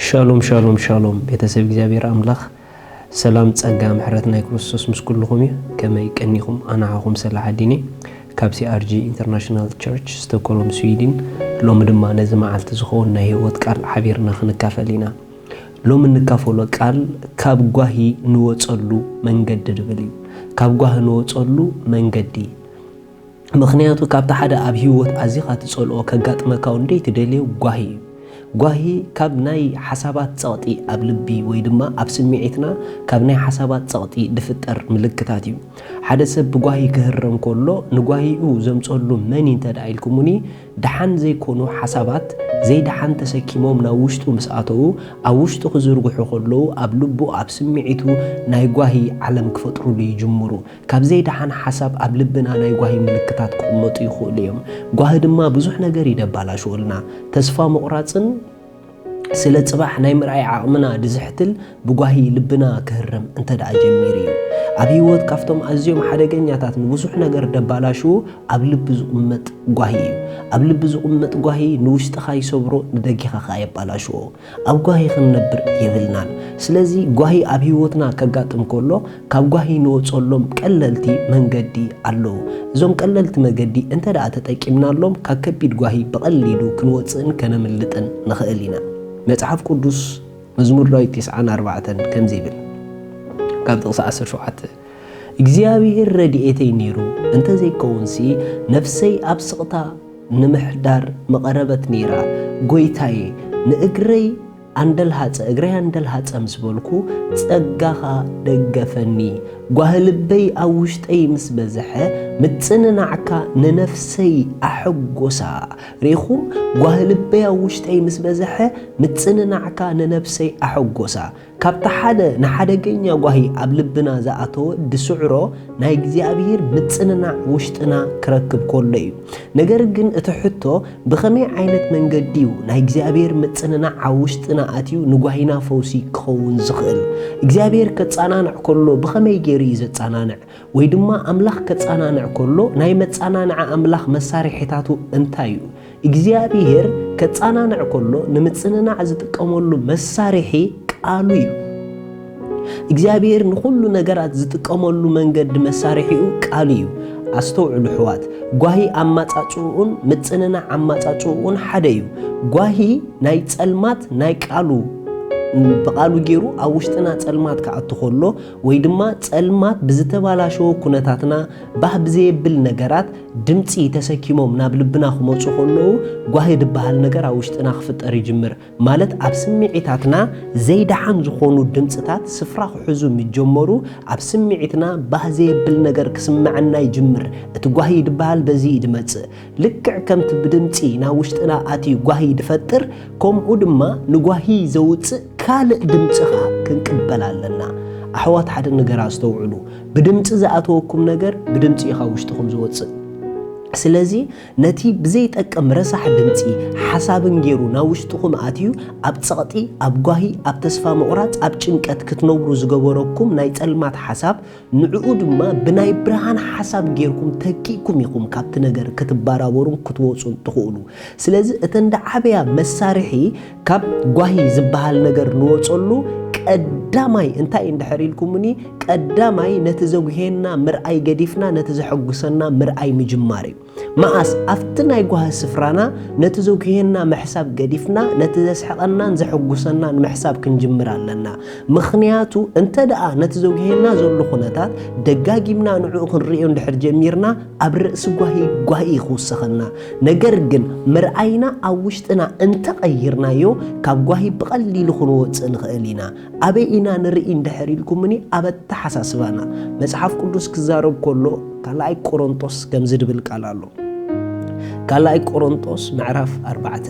ሻሎም ሻሎም ሻሎም፣ ቤተሰብ እግዚኣብሔር ኣምላኽ ሰላም፣ ጸጋ፣ ምሕረት ናይ ክርስቶስ ምስ ኩልኹም እዩ። ከመይ ቀኒኹም? ኣናዓኹም ሰላሓዲኒ ካብ ሲኣርጂ ኢንተርናሽናል ቸርች ስቶክሆልም ስዊድን። ሎሚ ድማ ነዚ መዓልቲ ዝኸውን ናይ ህይወት ቃል ሓቢርና ክንካፈል ኢና። ሎሚ እንካፈሎ ቃል ካብ ጓሂ ንወጸሉ መንገዲ ዝብል እዩ። ካብ ጓሂ ንወጸሉ መንገዲ። ምኽንያቱ ካብቲ ሓደ ኣብ ህይወት ኣዚኻ ትጸልኦ ከጋጥመካ እውን ደይትደልዮ ጓሂ እዩ። ጓሂ ካብ ናይ ሓሳባት ጸቕጢ ኣብ ልቢ ወይ ድማ ኣብ ስምዒትና ካብ ናይ ሓሳባት ጸቕጢ ድፍጠር ምልክታት እዩ። ሓደ ሰብ ብጓሂ ክህረም ከሎ ንጓሂኡ ዘምጸሉ መን እዩ እንተ ደኣ ኢልኩሙኒ፣ ደሓን ዘይኮኑ ሓሳባት ዘይደሓን ተሰኪሞም ናብ ውሽጡ ምስ ኣተዉ፣ ኣብ ውሽጡ ክዝርግሑ ከለዉ ኣብ ልቡ ኣብ ስምዒቱ ናይ ጓሂ ዓለም ክፈጥሩሉ ይጅምሩ። ካብ ዘይደሓን ሓሳብ ኣብ ልብና ናይ ጓሂ ምልክታት ክቕመጡ ይኽእሉ እዮም። ጓሂ ድማ ብዙሕ ነገር እዩ ደባላሽወልና። ተስፋ ምቑራጽን ስለ ጽባሕ ናይ ምርኣይ ዓቕምና ድዝሕትል ብጓሂ ልብና ክህረም እንተ ደኣ ጀሚሩ እዩ። ኣብ ህይወት ካብቶም ኣዝዮም ሓደገኛታት ንብዙሕ ነገር ደባላሽዉ ኣብ ልቢ ዝቕመጥ ጓሂ እዩ። ኣብ ልቢ ዝቕመጥ ጓሂ ንውሽጥኻ ይሰብሮ፣ ንደጊኻ ኸኣ የባላሽዎ። ኣብ ጓሂ ክንነብር የብልናን። ስለዚ ጓሂ ኣብ ህይወትና ከጋጥም ከሎ ካብ ጓሂ ንወጸሎም ቀለልቲ መንገዲ ኣለዉ። እዞም ቀለልቲ መገዲ እንተ ደኣ ተጠቂምናሎም ካብ ከቢድ ጓሂ ብቐሊሉ ክንወጽእን ከነምልጥን ንኽእል ኢና። መጽሓፍ ቅዱስ መዝሙር ዳዊት ተስዓን ኣርባዕተን ከምዚ ይብል፣ ካብ ጥቕሲ ዓሰርተ ሸውዓተ፣ እግዚኣብሔር ረድኤተይ ነይሩ እንተ ዘይከውንሲ፣ ነፍሰይ ኣብ ስቕታ ንምሕዳር ምቐረበት ነይራ። ጐይታየ፣ ንእግረይ ኣንደልሃጸ፣ እግረይ ኣንደልሃጸ ምስ በልኩ፣ ጸጋኻ ደገፈኒ። ጓሂ ልበይ ኣብ ውሽጠይ ምስ በዝሐ፣ ምጽንናዕካ ንነፍሰይ ኣሐጎሳ። ርኢኹም? ጓሂ ልበይ ኣብ ውሽጠይ ምስ በዝሐ፣ ምጽንናዕካ ንነፍሰይ ኣሐጎሳ። ካብቲ ሓደ ንሓደገኛ ጓሂ ኣብ ልብና ዝኣተወ ድስዕሮ ናይ እግዚኣብሔር ምጽንናዕ ውሽጥና ክረክብ ከሎ እዩ። ነገር ግን እቲ ሕቶ ብኸመይ ዓይነት መንገዲ እዩ ናይ እግዚኣብሔር ምጽንናዕ ኣብ ውሽጥና ኣትዩ ንጓሂና ፈውሲ ክኸውን ዝኽእል? እግዚኣብሔር ከጸናንዕ ከሎ ብኸመይ ገይሩ እዩ ዘጸናንዕ? ወይ ድማ ኣምላኽ ከጸናንዕ ከሎ ናይ መጸናንዒ ኣምላኽ መሳርሒታቱ እንታይ እዩ? እግዚኣብሔር ከጸናንዕ ከሎ ንምጽንናዕ ዝጥቀመሉ መሳርሒ ቃሉ እዩ። እግዚኣብሔር ንኹሉ ነገራት ዝጥቀመሉ መንገዲ መሳርሒኡ ቃሉ እዩ። ኣስተውዕሉ ኣሕዋት፣ ጓሂ ኣማጻጽኡን ምጽንናዕ ኣማጻጽኡን ሓደ እዩ። ጓሂ ናይ ጸልማት ናይ ቃሉ፣ ብቓሉ ገይሩ ኣብ ውሽጥና ጸልማት ክኣቱ ከሎ ወይ ድማ ጸልማት ብዝተባላሸወ ኩነታትና ባህ ብዘየብል ነገራት ድምጺ ተሰኪሞም ናብ ልብና ክመጹ ከለዉ ጓሂ ዝበሃል ነገር ኣብ ውሽጥና ክፍጠር ይጅምር። ማለት ኣብ ስምዒታትና ዘይደሓን ዝኾኑ ድምጽታት ስፍራ ክሕዙ ምስ ጀመሩ ኣብ ስምዒትና ባህ ዘየብል ነገር ክስምዐና ይጅምር። እቲ ጓሂ ዝበሃል በዚ እዩ ዝመጽእ። ልክዕ ከምቲ ብድምጺ ናብ ውሽጥና ኣትዩ ጓሂ ዝፈጥር፣ ከምኡ ድማ ንጓሂ ዘውጽእ ካልእ ድምጺ ኸኣ ክንቅበል ኣለና። ኣሕዋት ሓደ ነገር ኣስተውዕሉ። ብድምጺ ዝኣተወኩም ነገር ብድምጺ እዩ ካብ ውሽጥኹም ዝወጽእ። ስለዚ ነቲ ብዘይጠቅም ረሳሕ ድምጺ ሓሳብን ገይሩ ናብ ውሽጥኹም ኣትዩ ኣብ ጸቕጢ፣ ኣብ ጓሂ፣ ኣብ ተስፋ ምቑራጽ፣ ኣብ ጭንቀት ክትነብሩ ዝገበረኩም ናይ ጸልማት ሓሳብ ንዕኡ ድማ ብናይ ብርሃን ሓሳብ ጌርኩም ተኪእኩም ኢኹም ካብቲ ነገር ክትበራበሩን ክትወጹን ትኽእሉ። ስለዚ እተን ዝዓበያ መሳርሒ ካብ ጓሂ ዝበሃል ነገር ንወጸሉ ቀዳማይ እንታይ እንድሕር ኢልኩምኒ፣ ቀዳማይ ነቲ ዘጉሄና ምርኣይ ገዲፍና ነቲ ዘሐጉሰና ምርኣይ ምጅማር እዩ። መኣስ ኣብቲ ናይ ጓሂ ስፍራና ነቲ ዘጉሄና ምሕሳብ ገዲፍና ነቲ ዘስሕቐናን ዘሐጉሰናን ምሕሳብ ክንጅምር ኣለና። ምኽንያቱ እንተ ደኣ ነቲ ዘጉሄና ዘሎ ኩነታት ደጋጊምና ንዕኡ ክንርእዮ እንድሕር ጀሚርና ኣብ ርእሲ ጓሂ ጓሂ እዩ ክውሰኸና። ነገር ግን ምርኣይና ኣብ ውሽጥና እንተቐይርናዮ ካብ ጓሂ ብቐሊሉ ክንወጽእ ንኽእል ኢና። ኣበይ ኢና ንርኢ እንድሕር ኢልኩምኒ ኣብ ኣተሓሳስባና። መጽሓፍ ቅዱስ ክዛረብ ከሎ ካልኣይ ቆሮንጦስ ከምዚ ድብል ቃል ኣሎ። ካልኣይ ቆሮንጦስ ምዕራፍ ኣርባዕተ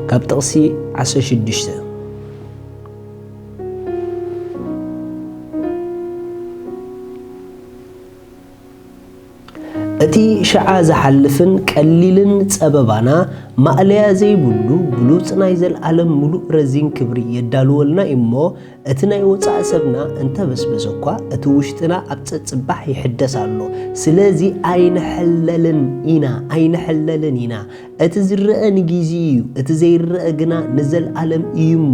ካብ ጥቕሲ ዓሰርተ ሽዱሽተ፣ እቲ ሽዓ ዝሓልፍን ቀሊልን ጸበባና ማእለያ ዘይብሉ ብሉጽ ናይ ዘልኣለም ምሉእ ረዚን ክብሪ የዳልወልና እዩ እሞ፣ እቲ ናይ ወጻኢ ሰብና እንተበስበሰ እኳ፣ እቲ ውሽጥና ኣብ ጸጽባሕ ይሕደስ ኣሎ። ስለዚ ኣይንሕለልን ኢና፣ ኣይንሕለልን ኢና። እቲ ዝረአ ንጊዜ እዩ፣ እቲ ዘይረአ ግና ንዘልኣለም እዩ እሞ፣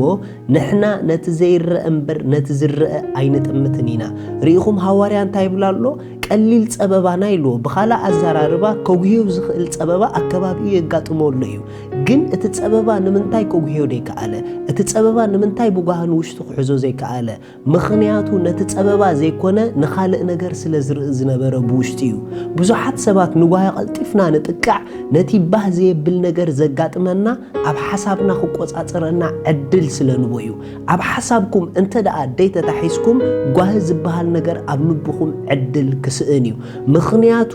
ንሕና ነቲ ዘይረአ እምበር ነቲ ዝረአ ኣይንጥምትን ኢና። ርኢኹም ሃዋርያ እንታይ ይብል ኣሎ? ቀሊል ጸበባና ኢልዎ። ብኻልእ ኣዘራርባ፣ ከጉህዮ ዝኽእል ጸበባ ኣብ ከባቢኡ የጋጥሞ ኣሎ እዩ። ግን እቲ ጸበባ ንምንታይ ከጉህዮ ዘይከኣለ? እቲ ጸበባ ንምንታይ ብጓሂ ንውሽጡ ክሕዞ ዘይከኣለ? ምኽንያቱ ነቲ ጸበባ ዘይኮነ ንኻልእ ነገር ስለ ዝርኢ ዝነበረ ብውሽጡ እዩ። ብዙሓት ሰባት ንጓሂ ቀልጢፍና ንጥቃዕ፣ ነቲ ባህ ዘየብል ነገር ዘጋጥመና ኣብ ሓሳብና ክቆጻጸረና ዕድል ስለ ንቦ እዩ። ኣብ ሓሳብኩም እንተ ደኣ ደይተታሒዝኩም፣ ጓሂ ዝበሃል ነገር ኣብ ልብኹም ዕድል ክስእን እዩ። ምኽንያቱ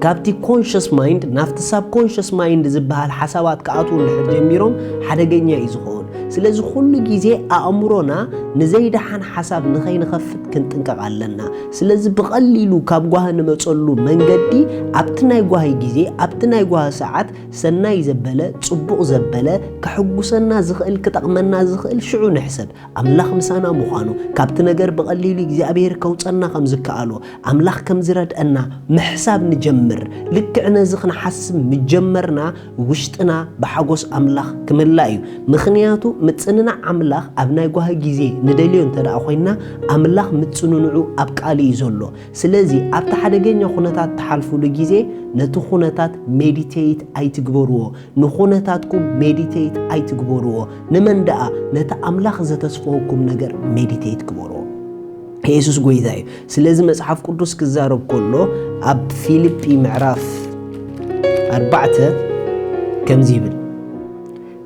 ካብቲ ኮንሽስ ማይንድ ናብቲ ሳብ ኮንሽስ ማይንድ ዝበሃል ሓሳባት ክኣትዉ እንድሕር ጀሚሮም ሓደገኛ እዩ ዝኸውን። ስለዚ ኩሉ ግዜ ኣእምሮና ንዘይደሓን ሓሳብ ንኸይንኸፍት ክንጥንቀቕ ኣለና። ስለዚ ብቐሊሉ ካብ ጓሂ ንመጸሉ መንገዲ ኣብቲ ናይ ጓሂ ግዜ፣ ኣብቲ ናይ ጓሂ ሰዓት ሰናይ ዘበለ፣ ጽቡቕ ዘበለ፣ ከሕጉሰና ዝኽእል፣ ክጠቕመና ዝኽእል ሽዑ ንሕሰብ። ኣምላኽ ምሳና ምዃኑ፣ ካብቲ ነገር ብቐሊሉ እግዚኣብሔር ከውጸና ከም ዝከኣሎ፣ ኣምላኽ ከም ዝረድአና ምሕሳብ ንጀምር። ልክዕ ነዚ ክንሓስብ ምጀመርና ውሽጥና ብሓጎስ ኣምላኽ ክምላእ እዩ። ምኽንያቱ ምጽንናዕ ኣምላኽ ኣብ ናይ ጓሂ ግዜ ንደልዮ እንተ ደኣ ኮይንና፣ ኣምላኽ ምጽንንዑ ኣብ ቃሉ እዩ ዘሎ። ስለዚ ኣብቲ ሓደገኛ ኩነታት ትሓልፉሉ ግዜ ነቲ ኩነታት ሜዲቴት ኣይትግበርዎ። ንኹነታትኩም ሜዲቴት ኣይትግበርዎ። ንመን ደኣ? ነቲ ኣምላኽ ዘተስፈወኩም ነገር ሜዲቴት ግበርዎ። የሱስ ጎይታ እዩ። ስለዚ መጽሓፍ ቅዱስ ክዛረብ ከሎ ኣብ ፊልጲ ምዕራፍ ኣርባዕተ ከምዚ ይብል።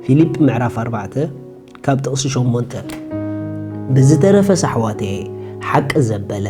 ፊልጲ ምዕራፍ ኣርባዕተ ካብ ጥቕሲ ሸሞንተ፣ ብዝተረፈ ኣሕዋተየ፣ ሓቂ ዘበለ፣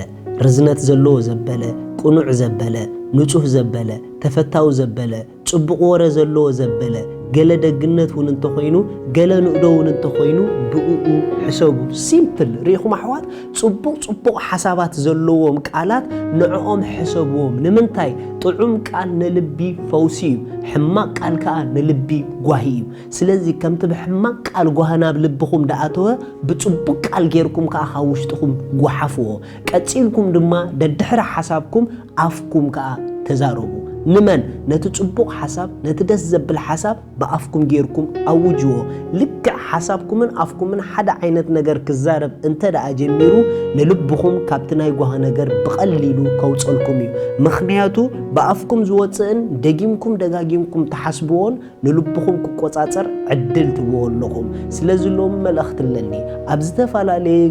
ርዝነት ዘለዎ ዘበለ፣ ቅኑዕ ዘበለ፣ ንጹህ ዘበለ፣ ተፈታዊ ዘበለ፣ ጽቡቕ ወረ ዘለዎ ዘበለ፣ ገለ ደግነት እውን እንተኾይኑ፣ ገለ ንእዶ እውን እንተኾይኑ፣ ብእኡ ሕሰቡ። ሲምፕል። ርኢኹም ኣሕዋት? ጽቡቕ ጽቡቕ ሓሳባት ዘለዎም ቃላት ንዕኦም ሕሰብዎም። ንምንታይ? ጥዑም ቃል ንልቢ ፈውሲ እዩ፣ ሕማቕ ቃል ከኣ ንልቢ ጓሂ እዩ። ስለዚ ከምቲ ብሕማቕ ቃል ጓሂ ናብ ልብኹም ደኣተወ፣ ብጽቡቕ ቃል ጌርኩም ከኣ ካብ ውሽጥኹም ጓሓፍዎ። ቀጺልኩም ድማ ደድሕሪ ሓሳብኩም ኣፍኩም ከኣ ተዛረቡ። ንመን? ነቲ ጽቡቕ ሓሳብ፣ ነቲ ደስ ዘብል ሓሳብ ብኣፍኩም ጌርኩም ኣውጅዎ። ልክዕ ሓሳብኩምን ኣፍኩምን ሓደ ዓይነት ነገር ክዛረብ እንተ ደኣ ጀሚሩ፣ ንልብኹም ካብቲ ናይ ጓሂ ነገር ብቐሊሉ ከውጸልኩም እዩ። ምኽንያቱ ብኣፍኩም ዝወጽእን ደጊምኩም ደጋጊምኩም ትሓስብዎን ንልብኹም ክቆጻጸር ዕድል ትህብዎ ኣለኹም። ስለዚ ሎሚ መልእኽቲ ኣለኒ። ኣብ ዝተፈላለየ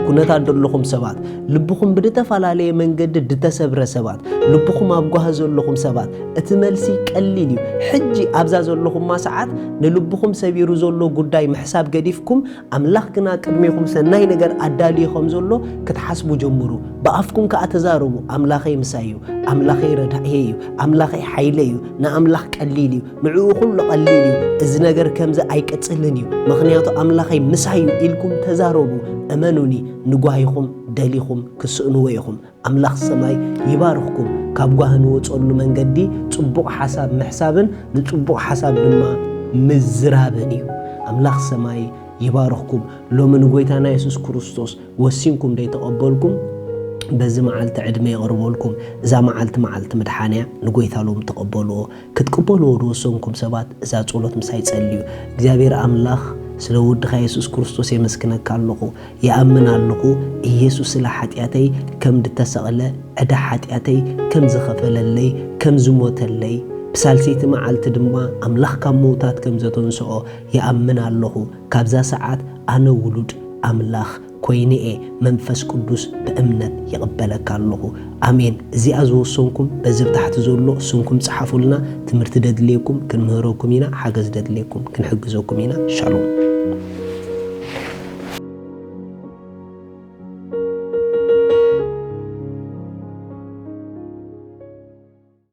ኩነታት ዘለኹም ሰባት፣ ልብኹም ብዝተፈላለየ መንገዲ ዝተሰብረ ሰባት፣ ልብኹም ኣብ ጓሂ ዘለኹም ሰባት፣ እቲ መልሲ ቀሊል እዩ። ሕጂ ኣብዛ ዘለኹማ ሰዓት ንልብኹም ሰቢሩ ዘሎ ጉዳይ ምሕሳብ ገዲፍኩም፣ ኣምላኽ ግና ቅድሜኹም ሰናይ ነገር ኣዳልዩ ከም ዘሎ ክትሓስቡ ጀምሩ። ብኣፍኩም ከኣ ተዛረቡ፣ ኣምላኸይ ምሳይ እዩ፣ ኣምላኸይ ረዳእየ እዩ፣ ኣምላኸይ ሓይለይ እዩ፣ ንኣምላኽ ቀሊል እዩ፣ ንዕኡ ኩሉ ቀሊል እዩ፣ እዚ ነገር ከምዚ ኣይቅጽልን እዩ፣ ምኽንያቱ ኣምላኸይ ምሳይ እዩ ኢልኩም ተዛረቡ። እመኑኒ፣ ንጓሂኹም ደሊኹም ክስእንዎ ኢኹም። ኣምላኽ ሰማይ ይባርኽኩም። ካብ ጓሂ ንወጸሉ መንገዲ ጽቡቕ ሓሳብ ምሕሳብን ንጽቡቕ ሓሳብ ድማ ምዝራብን እዩ። ኣምላኽ ሰማይ ይባርኽኩም። ሎሚ ንጎይታና የሱስ ክርስቶስ ወሲንኩም ደይተቐበልኩም፣ በዚ መዓልቲ ዕድመ የቕርበልኩም። እዛ መዓልቲ መዓልቲ ምድሓን እያ። ንጎይታ ሎሚ ተቐበልዎ። ክትቅበልዎ ዝወሰንኩም ሰባት እዛ ጸሎት ምሳይ ጸልዩ። እግዚኣብሔር ኣምላኽ ስለ ወድኻ የሱስ ክርስቶስ የመስግነካ ኣለኹ። ይኣምን ኣለኹ ኢየሱስ ስለ ሓጢኣተይ ከም ዝተሰቕለ፣ ዕዳ ሓጢኣተይ ከም ዝኸፈለለይ፣ ከም ዝሞተለይ፣ ብሳልሰይቲ መዓልቲ ድማ ኣምላኽ ካብ ምዉታት ከም ዘተንስኦ ይኣምን ኣለኹ። ካብዛ ሰዓት ኣነ ውሉድ ኣምላኽ ኮይነ እየ። መንፈስ ቅዱስ ብእምነት ይቕበለካ ኣለኹ። ኣሜን። እዚኣ ዝወሰንኩም በዚ ብታሕቲ ዘሎ ስምኩም ጸሓፉልና። ትምህርቲ ደድልየኩም ክንምህረኩም ኢና። ሓገዝ ደድልየኩም ክንሕግዘኩም ኢና። ሻሎም።